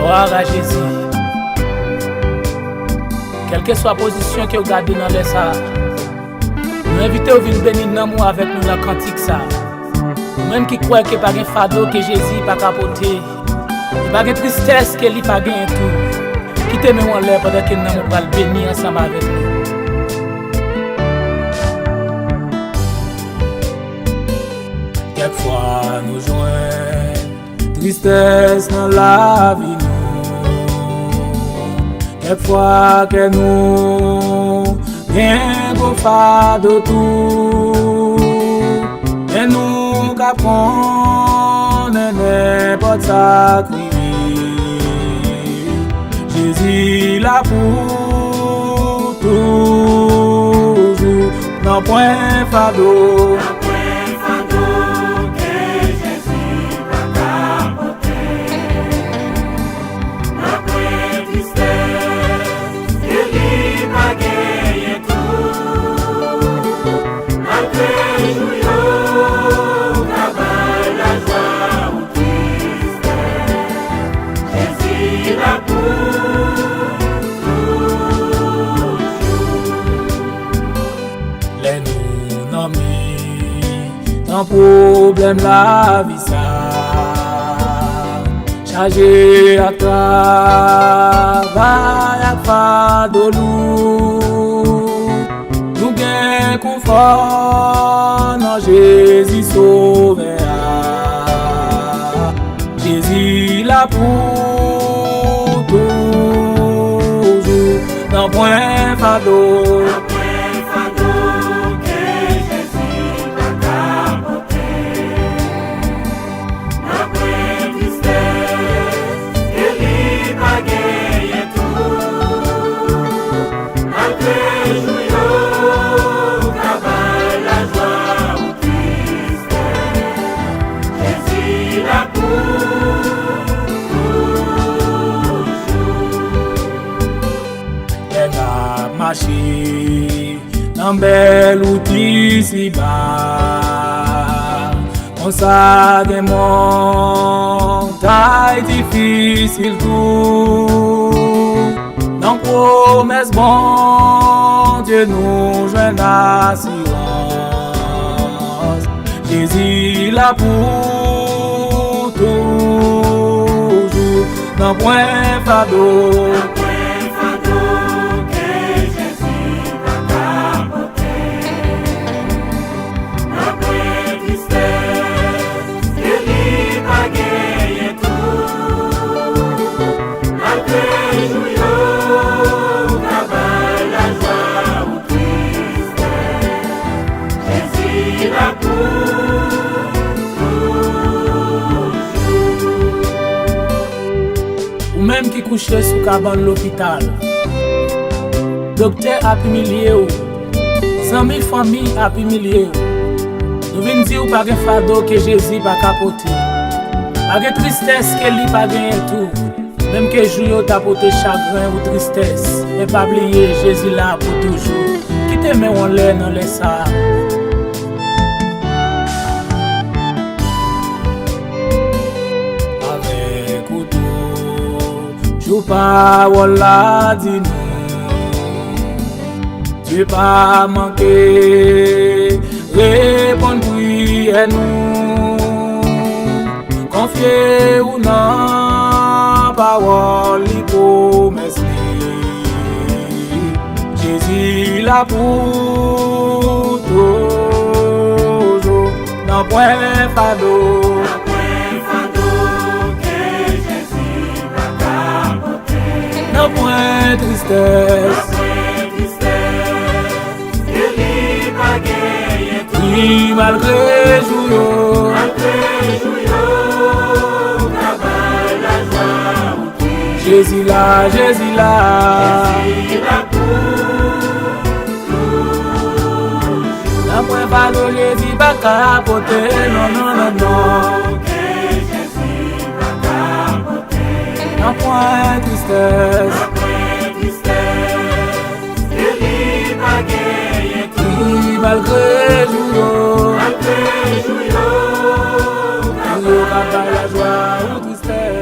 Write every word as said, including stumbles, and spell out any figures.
Glwa a Jezi. Kèlkeswa pozisyon ke w gade nan lè sa a, nou envite w vin beni nanm ou avèk nou nan kantik sa a. Ou menm ki kwè ke pa gen fado ke Jezi pa ka pote, e pa gen tristès ke li pa genyen tou, kite men w anlè pandan ke nanm ou pral beni ansanm avèk nou. Kèk fwa nou jwenn tristès nan lavi nou. Kèk fwa kè nou gen gwo fado tou. Men nou ka konnen nenpòt sa k rive, Jezi la pou toujou. Nan pwen fado. Nan pwen fado ke Jezi pa ka pote. Nan pwen tristès ke li pa genyen tou. Malgre jou yo ka bay lajwa ou tristès, Jezi la pou toujou. Lè nou nan mitan pwoblèm lavi sa, chaje ak travay ak fado lou, nou gen konfò nan Jezi Sovè a. Jezi la pou toujou. Nan pwen fado. Nan pwen fado ke Jezi pa ka pote. Nan pwen tristès ke li pa genyen tou. Malgre jou yo ka bay lajwa ou tristès, Jezi la pou toujou. Lè n ap mache nan bèl wout isi ba, konsa gen montay difisil tou. Nan pwomès Bondye nou jwenn asirans. Jezi la pou toujou. Nan pwen fado. Nan pwen fado ke Jezi pa ka pote. Nan pwen tristès ke li pa genyen tou. Malgre jou yo ka bay lajwa ou tristès, Jezi la pou toujou. Ou menm ki kouche sou kabann lopital, doktè ap imilye w, zanmi fanmi ap imilye w. Nou vin di w pa gen fado ke Jezi pa ka pote. Pa gen tristès ke li pa genyen tou. Menm ke jou yo ta pote chagren ou tristès, men pa bliye Jezi la pou toujou. Kite men w anlè nan lè sa a. Avèk ou toujou pawòl la di nou, Dye pa manke reponn priyè nou. Konfye ou nan pawòl li, pwomès li. Jezi la pou toujou. Nan pwen fado. Nan pwen fado ke Jezi pa ka pote. Nan pwen tristès. Nan pwen tristès ke li pa genyen tou. Wi, malgre jou yo. Malgre jou yo ka bay lajwa ou tristès. Jezi la, Jezi la. Jezi la pou toujou. Nan pwen fado Jezi pa ka pote, non, non, non, non. Ke Jezi pa ka pote. Nan pwen tristès. Nan pwen tristès. Ke li pa genyen tou. Wi, malgre jou yo. Malgre jou yo. Jou yo ka bay lajwa ou tristès.